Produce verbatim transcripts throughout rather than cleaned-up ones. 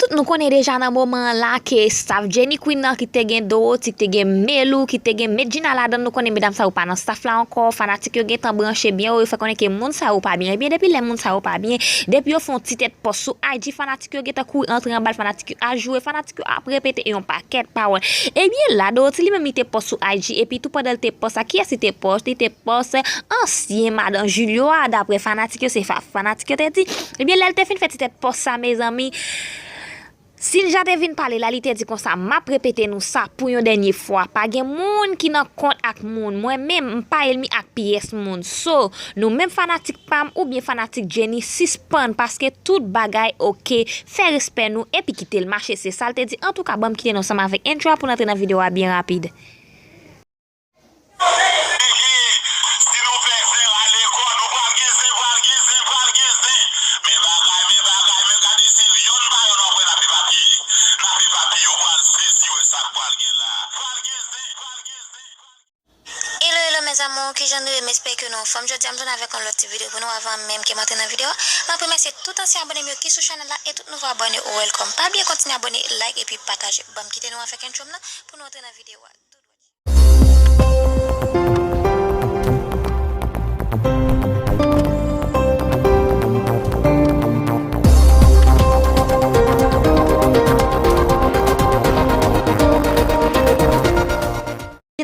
Nou konnen deja nan moman an la ke staff Jenny Queen nan ki te gen Dorothy, ki te gen Melou, ki te gen Medjina ladan, nou konnen medam sa yo pa nan staff la ankò. Fanatik yo gentan branche byen wo, yo fè konnen ke moun sa yo pa byen. Ebyen, depi lè moun sa yo pa byen, depi yo fè yon ti tèt pòs sou I G, fanatik yo gentan kouri antre anba l, fanatik yo ap joure, fanatik yo ap repete yon pakèt pawòl. Ebyen, la, Dorothy li menm li te pòs sou I G, epi tou pandan l te pòs sa, kiyès li te pòs? Li te pòs ansyen madan Julio a, daprè fanatik yo, se fa-, fanatik yo te di. Ebyen, lè l te fin fè ti tèt pòs sa, mezanmi, Sinja te vin pale la, li te di konsa, "M ap repete nou sa pou yon dènye fwa. Pa gen moun ki nan kont ak moun. Mwen menm, m pa ènmi ak pyès moun. So, nou menm fanatik pa m oubyen fanatik Jenny, sispann, paske tout bagay oke. Fè respè nou epi kite l mache." Se sa l te di. Antouka, ban m kite nou ansanm avèk entro a pou n antre nan videyo a byen rapid. Kiki, si nou fè fè rale kò, nou pral gen zen, pral gen zen, pral gen zen. Men bagay, men bagay, men gade si yonn pa yonn, w ap wè n ap epapiye. N ap epapiye, w pral sezi wè sa k pral gen la. Pral gen zen, pral gen zen, pral gen zen. Hello, hello, mes amours, kijan nou ye? M espere ke nou anfòm. Jodi a, m tounen avèk yon lòt ti videyo pou nou. Avan menm ke m antre nan videyo a, m ap remèsye tout ansyen abòne m yo ki sou chanèl la e tout nouvo abòne, welcome. Pa bliye kontinye abòne, like epi pataje. Ban m kite nou avèk entro m nan pou nou antre nan videyo a.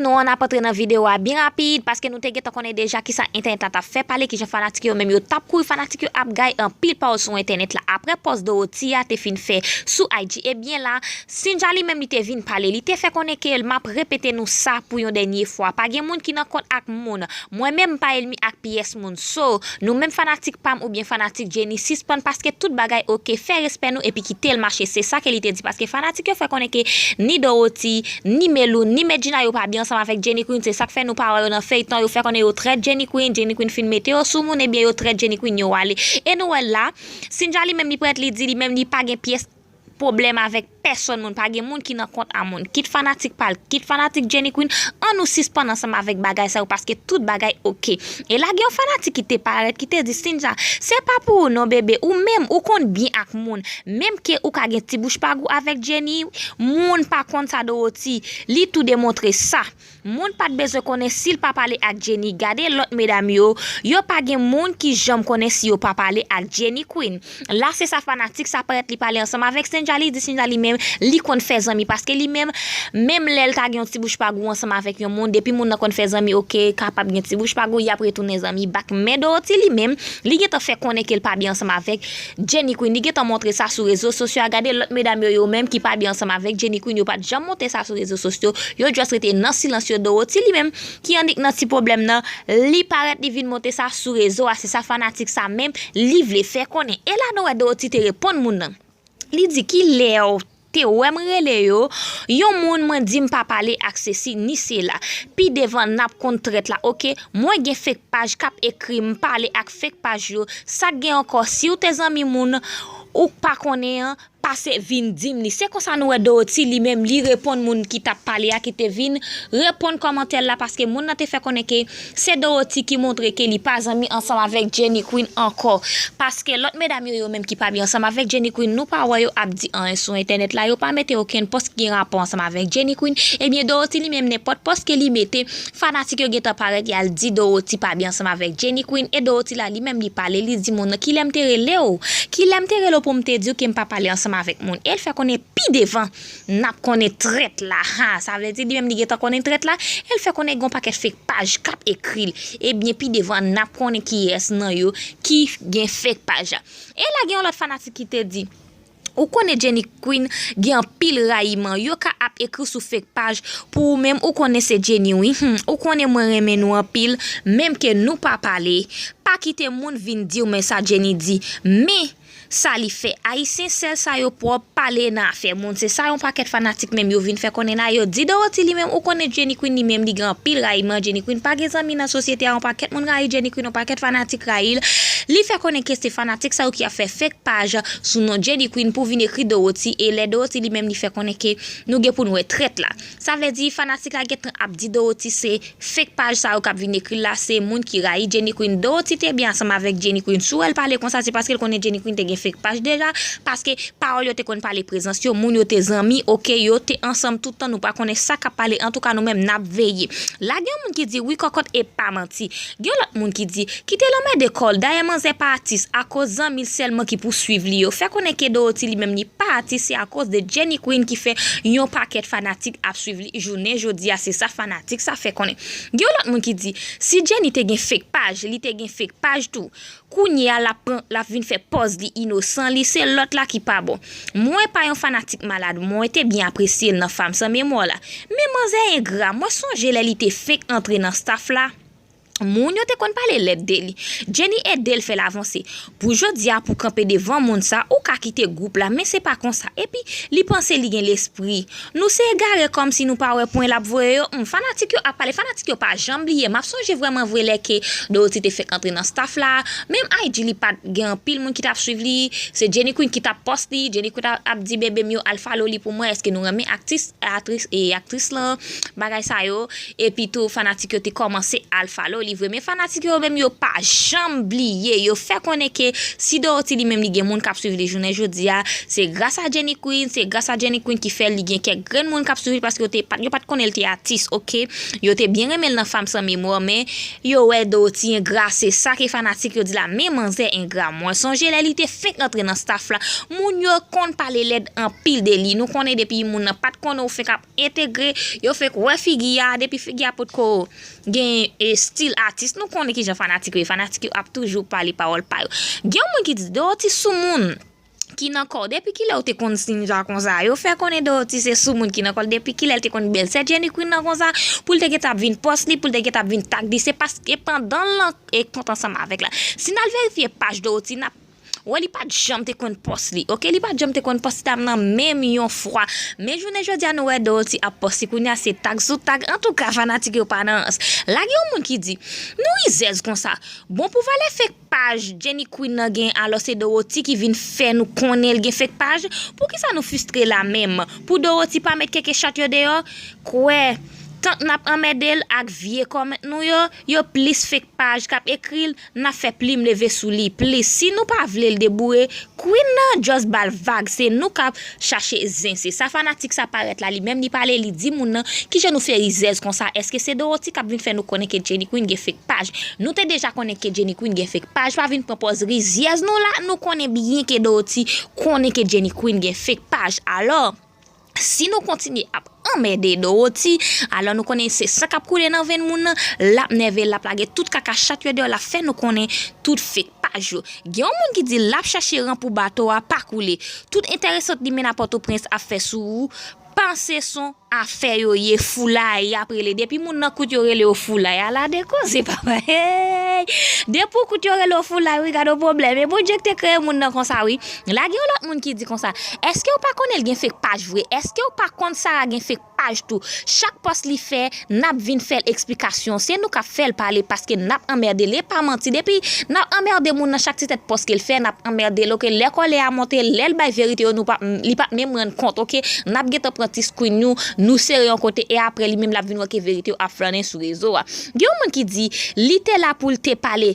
Nou an ap antre nan videyo a byen rapid, paske nou te gentan konnen deja kisa entènèt la t ap fè pale, kijan fanatik yo menm yo t ap kouri, fanatik yo ap gaye anpil pawòl sou entènèt la. Aprè pòs Dorothy a te fin fè sou I G, ebyen la, Sinja li menm li te vin pale, li te fè konnen ke l, m ap repete nou sa pou yon dènye fwa. Pa gen moun ki nan kont ak moun. Mwen menm m pa ènmi ak pyès moun. So, nou menm fanatik pa m oubyen fanatik Jenny, sispann paske tout bagay oke. Fè respè nou epi kite l mache. Se sa ke li te di paske fanatik yo fè konnen ke ni Dorothy, ni Melou, ni Medjina yo pa byen ansanm avèk Jenny Queen. Se sa k fè nou pa wè yo nan feyton. Yo fè konnen yo trèt Jenny Queen. Jenny Queen fin mete yo sou moun, ebyen yo trèt Jenny Queen, yo ale. E nou wè la, Sinja li menm li prèt, li di li menm li pa gen pyès pwoblèm avèk pèsonn moun, pa gen moun ki nan kont a moun. Kit fanatik pa l, kit fanatik Jenny Queen, ann nou sispann ansanm avèk bagay sa yo, paske tout bagay oke. E la gen yon fanatik ki te parèt, ki te di, "Sinja, se pa pou ou non, bebe, ou menm, ou konn byen ak moun. Menm ke ou ka gen ti bouch pa gou avèk Jenny, moun pa konn sa Dorothy, li tou demontre sa." Moun pa t bezwen konnen si l pa pale ak Jenny. Gade lòt medam yo, yo pa gen moun ki janm konnen si yo pa pale ak Jenny Queen. La, se sa fanatik sa parèt li pale ansanm avèk Sinja, li di Sinja li menm, li konn fè zanmi, paske li menm, menm lè l ta gen yon ti bouch pa gou ansanm avèk yon moun, depi moun nan konn fè zanmi, oke, kapab gen ti bouch pa gou, y ap retounen zanmi back. Men Dorothy li menm, li gentan fè konnen ke l pa byen ansanm avèk Jenny Queen. Li gentan montre sa sou rezo sosyo a. Gade lòt medam yo, yo menm ki pa byen ansanm avèk Jenny Queen, yo pa t janm montre sa sou rezo sosyo. Yo just rete nan silans yo. Dorothy li menm, ki annik nan ti pwoblèm nan, li parèt li vin montre sa sou rezo a. Se sa fanatik sa menm, li vle fè konnen. E la nou wè Dorothy te reponn moun nan. Li di, "Kilè w te wè m rele yo yon moun, mwen di m pa pale ak sesi ni sela. Pi devan n ap konn trèt la, oke? Mwen gen fake paj k ap ekri m pale ak fake paj yo. Sa k gen ankò, si w te zanmi moun ou pa konnen an, pase vin di m li." Se konsa nou wè Dorothy li menm li reponn moun ki t ap pale a, ki te vin reponn kòmantè l la, paske moun nan te fè konnen ke se Dorothy ki montre ke li pa zanmi ansanm avèk Jenny Queen ankò. Paske lòt medam yo, yo menm ki pa byen ansanm avèk Jenny Queen, nou pa wè yo ap di anyen sou entènèt la, yo pa mete okenn pòs ki gen rapò ansanm avèk Jenny Queen. Ebyen, Dorothy li menm, nenpòt pòs ke li mete, fanatik yo gentan parèt, y al di Dorothy pa byen ansanm avèk Jenny Queen. E Dorothy la, li menm, li pale, li di moun nan, "Kilè m te rele w? Kilè m te rele w pou m te di w ke m pa pale ansanm avèk moun?" E l fè konnen pi devan n ap konnen trèt la. Ha, sa vle di li menm li gentan konnen trèt la. E l fè konnen gen yon pakèt fake paj k ap ekri l. Ebyen, pi devan n ap konnen kiyès nan yo ki gen fake paj la. E la gen yon lòt fanatik ki te di, "Ou konnen Jenny Queen gen anpil rayiman. Yo ka ap ekri sou fake paj pou ou menm, ou konnen se Jenny wi. Hmm, ou konnen mwen renmen nou anpil, menm ke nou pa pale. Pa kite moun vin di w men sa Jenny di, men sa li fè. Ayisyen sèl sa yo pwòp, pale nan afè moun." Se sa yon pakèt fanatik menm yo vin fè konnen la. Yo di Dorothy li menm, ou konnen Jenny Queen li menm li gen anpil rayiman. Jenny Queen pa gen zanmi nan sosyete a, yon pakèt moun rayi Jenny Queen, yon pakèt fanatik rayi l. Li fè konnen ke se fanatik sa yo ki ap fè fake paj sou non Jenny Queen pou vin ekri Dorothy, e lè Dorothy li menm li fè konnen ke nou gen pou n wè trèt la. Sa vle di fanatik la gentan ap di Dorothy se fake paj sa yo k ap vin ekri l la, se moun ki rayi Jenny Queen. Dorothy te byen ansanm avèk Jenny Queen. Si w wè l pale konsa, se paske l konnen Jenny Queen te gen fake paj deja, paske pawòl yo te konn pale prezans yo, moun yo te zanmi, oke, yo te ansanm tout tan, nou pa konnen sa k ap pale, antouka nou menm n ap veye. La gen yon moun ki di, wi kòkòt e pa manti. Gen yon lòt moun ki di, kite l anmède kò l, dayè manzè pa atis, akoz zanmi l sèlman ki pou swiv li yo. Fè konnen ke Dorothy li menm li pa atis, se akoz de Jenny Queen ki fè yon pakèt fanatik ap swiv li jounen jodi a, se sa fanatik sa fè konnen. Gen yon lòt moun ki di, si Jenny te gen fake paj, li te gen fake paj tou. Kounye a l ap pran, l ap vin fè pòz li inosan, li se lòt la ki pa bon. Mwen pa yon fanatik malad, mwen te byen apresye l nan Fam San Memwa la. Men manzè engra, mwen sonje lè li te fenk antre nan staff la. Moun yo te konn pale lèd de li. Jenny ede l fè l avanse. Pou jodi a, pou kanpe devan moun sa, ou ka kite gwoup la, men se pa konsa. Epi, li panse li gen lespri. Nou se egare kòmsi nou pa wè pwen l ap voye yo. Humm, fanatik yo ap pale, fanatik yo pa janm bliye. M ap sonje vrèman vre lè ke Dorothy te fenk antre nan staff la. Menm I G li pa t gen anpil moun ki t ap swiv li. Se Jenny Queen ki t ap pòs li. Jenny Queen ap, ap di bebe m yo al follow li pou mwen. Èske nou renmen aktris, aktris, e aktris lan, bagay sa yo. Epi tou, fanatik yo te kòmanse al follow li vre. Men fanatik yo menm yo pa janm bliye. Yo fè konnen ke si Dorothy li menm li gen moun k ap swiv li jounen jodi a, se gras a Jenny Queen, se gras a Jenny Queen ki fè li gen kèk grenn moun k ap swiv li paske yo te, pa t, yo pa t konnen l te atis, oke? Yo te byen renmen l nan Fam San Memwa, men yo wè Dorothy engra, se sa ke fanatik yo di la, men manzè engra. Mwen sonje lè li te fenk antre nan staff la, moun yo konn pale lèd anpil de li. Nou konnen depi moun nan pa t konnen ou fenk ap entegre, yo fenk wè figi a, depi figi a potko gen, e, stil atis, nou konnen kijan fanatik yo ye. Fanatik yo ap toujou pale pawòl pa yo. Gen yon moun ki di, Dorothy soumoun ki nan kò w. Depi kilè w te konn sinja konsa? Yo fè konnen Dorothy se soumoun ki nan kò l. Depi kilè l te konn bèlsè Jenny Queen nan konsa? Pou l te gentan ap vin pòs li, pou l te gentan ap vin tag li. Se paske pandan l nan, e, kont ansanm avèk la. Si n al verifye paj Dorothy, n ap wè li pa t janm te konn pòs li. Oke, li pa t janm te konn pòs li, t ap nan menm yon fwa. Men jounen jodi a, nou wè Dorothy ap pòs li. Kounye a, se tag sou tag. Antouka, fanatik yo pa nan rans. La gen yon moun ki di, nou rizèz konsa. Bon, pou valè fake paj Jenny Queen nan gen, alò se Dorothy ki vin fè nou konnen l gen fake paj. Poukisa nou fristre la menm? Pou Dorothy pa met keke chat yo deyò? Kwè, tank n ap anmède l ak vye kòmant nou yo, yo plis fake paj k ap ekri l, n ap fè plim leve sou li plis. Si nou pa vle l deboure, Queen nan just ba l vag, se nou k ap chache zen. Se sa fanatik sa parèt la, li menm li pale, li di moun nan, kijan nou fè rizèz konsa? Èske se Dorothy k ap vin fè nou konnen ke Jenny Queen gen fake paj? Nou te deja konnen ke Jenny Queen gen fake paj, pa vin pran pòz rizyèz nou la, nou konnen byen ke Dorothy konnen ke Jenny Queen gen fake paj. Alò, si nou kontinye ap anmède Dorothy, alò nou konnen se san k ap koule nan venn moun nan, l ap nève, l ap lage tout kaka chat yo deyò, l ap fè nou konnen tout fake paj yo. Gen yon moun ki di l ap chache ran pou bato a pa koule. Tout enteresant li mennen a Pòtoprens ap fè sou ou, panse son afè yo ye, foulay y ap rele. Depi moun nan kout yo rele yo foulay, ala de koze papa. Hey! Depi w kout yo rele yo foulay, wi, gade yon pwoblèm. E Bondye ki te kreye moun nan konsa, wi. La gen yon lòt moun ki di konsa, èske w pa konnen l gen fake paj vre? Èske w pa konn Sarah gen fake paj tou? Chak pòs li fè, n ap vin fè l eksplikasyon. Se nou k ap fè l pale paske n ap anmède l. E pa manti, depi n ap anmède moun nan chak ti tèt pòs ke l fè, n ap anmède l. Oke, lè kòlè a monte, lè l bay verite yo, nou p ap, li p ap menm rann kont, oke? N ap gentan pran ti screen nou, nou sere yon kote, e apre li menm l ap vin wè ke verite yo ap flannen sou rezo a. Gen yon moun ki di, li te la pou l te pale.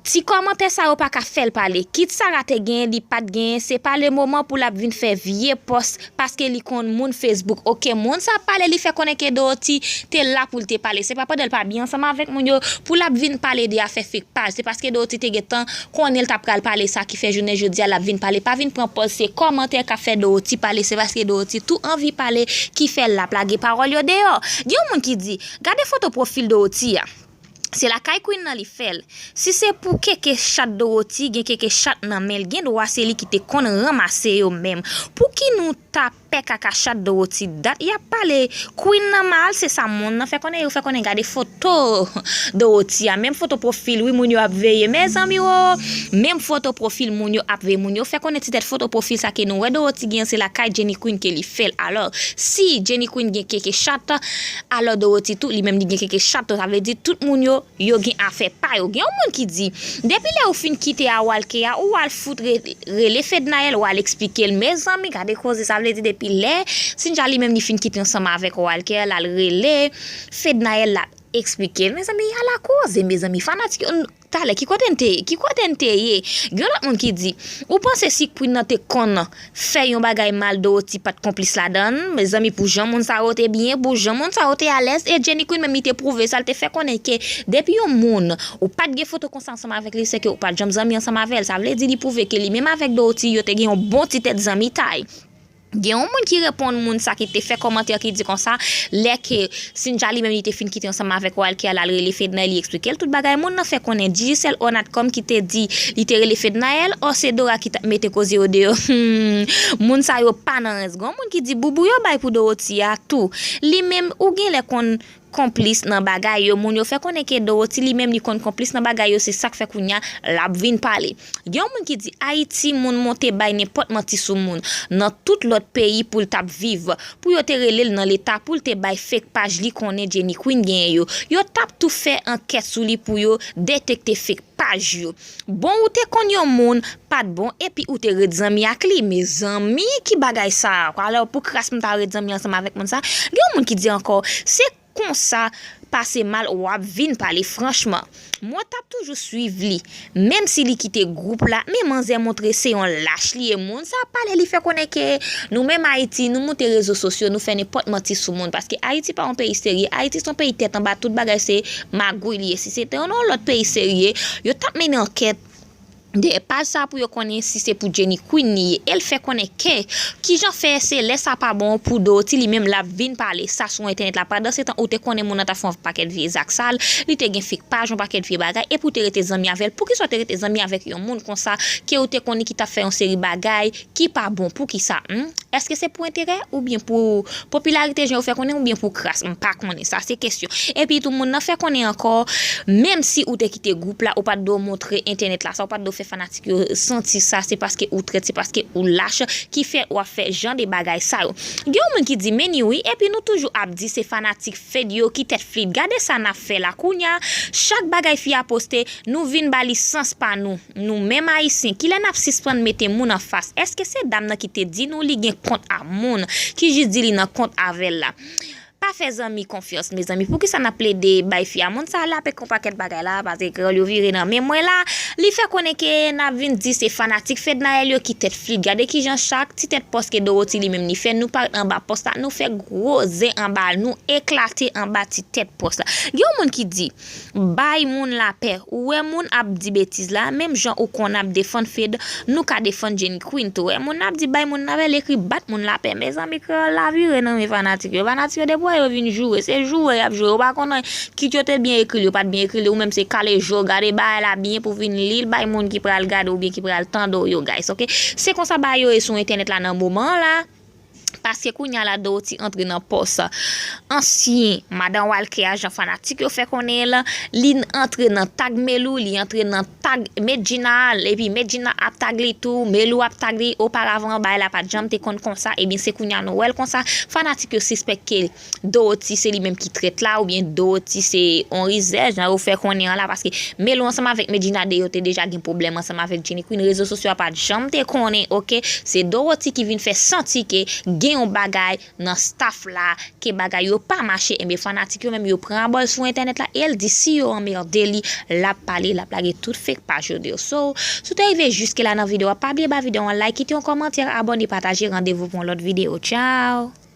Ti kòmantè sa yo pa ka fè l pale. Kit Sarah te genyen, li pa t genyen, se pa le moman pou l ap vin fè vye pòs paske li konn moun Facebook. Oke, moun sa ap pale, li fè konnen ke Dorothy te la pou l te pale. Se pa pandan l pa byen ansanm avèk moun yo pou l ap vin pale de afè fake paj. Se paske Dorothy te gentan konnen l t ap pral pale sa ki fè jounen jodi a l ap vin pale. Pa vin pran pòz se kòmantè k ap fè Dorothy pale. Se paske Dorothy tou anvi pale ki fè l ap lage pawòl yo deyò. Gen yon moun ki di, gade foto pwofil Dorothy a. Se lakay Queen nan li fè l. Si se pou keke chat Dorothy, gen keke chat nan men l, gen dwa se li ki te konn ranmase yo menm. Pou ki nou ta pè kaka chat Dorothy? Dat y ap pale Queen nan mal, se sa moun nan fè konnen, yo fè konnen gade foto Dorothy a, menm foto pwofil wi moun yo ap veye. Mezanmi o, menm foto pwofil moun yo ap veye, moun yo fè konnen ti tèt foto pwofil sa ke nou wè Dorothy gen an, se lakay Jenny Queen ke li fè l. Alò, si Jenny Queen gen keke chat, alò Dorothy tou, li menm li gen keke chat tou, sa vle di tout moun yo, yo gen afè pa yo. Gen yon moun ki di, depi lè ou fin kite a Walker a, ou al fout re- rele Fednaelle, ou al eksplike l. Mezanmi, gade koze, sa vle di depi lè Sinja li menm li fin kite ansanm avèk Walker, l al rele Fednaelle, l ap eksplike l. Mezanmi, ala koze, mezanmi, fanatik yo, n- talè, ki kote n te ye? Ki kote n te ye? Gen lòt moun ki di, ou panse si Queen nan te konn fè yon bagay mal, Dorothy pa t konplis ladan l? Mezanmi, pou jan moun sa yo te byen, pou jan moun sa yo te alèz, e Jenny Queen menm li te pwouve sa, l te fè konnen ke depi yon moun, ou pa t gen foto konsa ansanm avèk li, se ke ou pa t janm zanmi ansanm avè l. Sa vle di li pwouve ke li menm avèk Dorothy, yo te gen yon bon ti tèt zanmitay. Gen yon moun ki reponn moun sa ki te fè kòmantè ki di konsa, lè ke Sinja li menm li te fin kite ansanm avèk Walker, l al rele Fednaelle, li eksplike l tout bagay. Moun nan fè konnen Digicel Onatcom ki te di li te rele Fednaelle, ò se Dora ki t ap mete koze yo deyò. Hmm, moun sa yo pa nan rens. Gen yon moun ki di boubou yo bay pou Dorothy a tou. Li menm, ou genlè konn konplis nan bagay yo. Moun yo fè konnen ke Dorothy li menm li konn konplis nan bagay yo, se sa k fè kounye a l ap vin pale. Gen yon moun ki di Ayiti moun monte bay nenpòt manti sou moun nan tout lòt peyi pou l t ap viv, pou yo te rele l nan leta pou l te bay fake paj li konnen Jenny Queen genyen yo. Yo t ap tou fè ankèt sou li pou yo detekte fake paj yo. Bon, ou te konn yon moun pa t bon epi ou te ret zanmi ak li. Mezanmi, ki bagay sa? Alò pou kras m ta ret zanmi ansanm avèk moun sa? Gen yon moun ki di ankò, se konsa pase mal w ap vin pale franchman. Mwen t ap toujou swiv li, menm si li kite gwoup la, men manzè montre se yon lach li ye. Moun sa ap pale, li fè konnen ke nou menm Ayiti, nou moute rezo sosyo, nou fè nenpòt manti sou moun, paske Ayiti pa yon peyi serye. Ayiti se yon peyi tèt anba, tout bagay se magouy li ye. Si se te yon lòt peyi serye, yo t ap mennen ankèt dèyè paj sa pou yo konnen si se pou Jenny Queen li ye. E l fè konnen ke kijan fè se lè sa pa bon pou Dorothy li menm l ap vin pale sa sou entènèt la. Pandan se tan ou te konnen moun nan t ap fè yon pakèt vye zak sal, li te gen fake paj, yon pakèt vye bagay, epi ou te rete zanmi avè l. Poukisa w te rete zanmi avèk yon moun konsa ke ou te konnen ki t ap fè yon seri bagay ki pa bon? Poukisa? Hmm? Èske se pou enterè oubyen pou popilarite jan yo fè konnen oubyen pou kras? M pa konnen, sa se kesyon. Epi tou moun nan fè konnen ankò, menm si ou te kite gwoup la, ou pa t dwe montre entènèt la sa, ou pa t dwe fè fanatik yo santi sa, se paske ou trèt, se paske ou lach ki fè w ap fè jan de bagay sa yo. Gen yon moun ki di, men ni wi, epi nou toujou ap di se fanatik Fed yo ki tèt flit. Gade sa n ap fè la kounye a, chak bagay fi a poste, nou vin ba li sans pa nou. Nou menm Ayisyen, kilè n ap sispann mete moun anfas? Èske se dam nan ki te di nou li gen kont a moun, ki jis di li nan kont avè l la? Pa fè zanmi konfyans, mezanmi. Poukisa n ap plede bay fi a? Moun sa la pèk yon pakèt bagay la, paske kreyòl yo vire nan men mwen la. Li fè konnen ke n ap vin di se fanatik Fednaelle yo ki tèt flit. Gade kijan chak ti tèt pòs ke Dorothy li menm li fè, nou parèt anba pòs la, nou fè gwo zen anba l, nou eklate anba ti tèt pòs la. Gen yon moun ki di, bay moun lapè. Ou wè moun ap di betiz la, menm jan ou konn ap defann Fed, nou ka defann Jenny Queen tou. Wè moun ap di bay moun lapè, l ekri bat moun lapè. Mezanmi, kreyòl la vire nan men fanatik yo. Fanatik yo depi w wè yo vin joure, se joure y ap joure. Yo pa konn anyen. Kit yo te byen ekri l, yo pa t byen ekri l, ou menm se kale je w gade bagay la byen pou vin li l bay moun ki pral gade oubyen ki pral tande w yo, guys, ok? Se konsa bagay yo ye sou entènèt la nan moman an la. Paske kounye a la Dorothy antre nan pòs ansyen madan Walker a, jan fanatik yo fè konnen l. Li antre nan tag Melou, li antre nan tag Medjina, epi Medjina ap tag li tou, Melou ap tag li. Oparavan, bagay la pa t janm te konn konsa, ebyen se kounye a nou wè l konsa. Fanatik yo sispèk ke Dorothy se li menm ki trèt la, oubyen Dorothy se on rizè, jan yo fè konnen an la, paske Melou ansanm avèk Medjina de yo te deja gen pwoblèm ansanm avèk Jenny Queen. Rezo sosyo a pa t janm te konnen, ok? Se Dorothy ki vin fè santi ke gen yon bagay nan staff la, ke bagay yo pa mache, enben fanatik yo menm yo pran abò l sou entènèt la, e l di si yo anmède li, l ap pale, l ap lage tout fake paj yo deyò. So, si w te rive jiske la nan videyo a, pa bliye ba videyo a yon like, kite yon kòmantè, abòne, pataje, randevou pou yon lòt videyo. Tchao!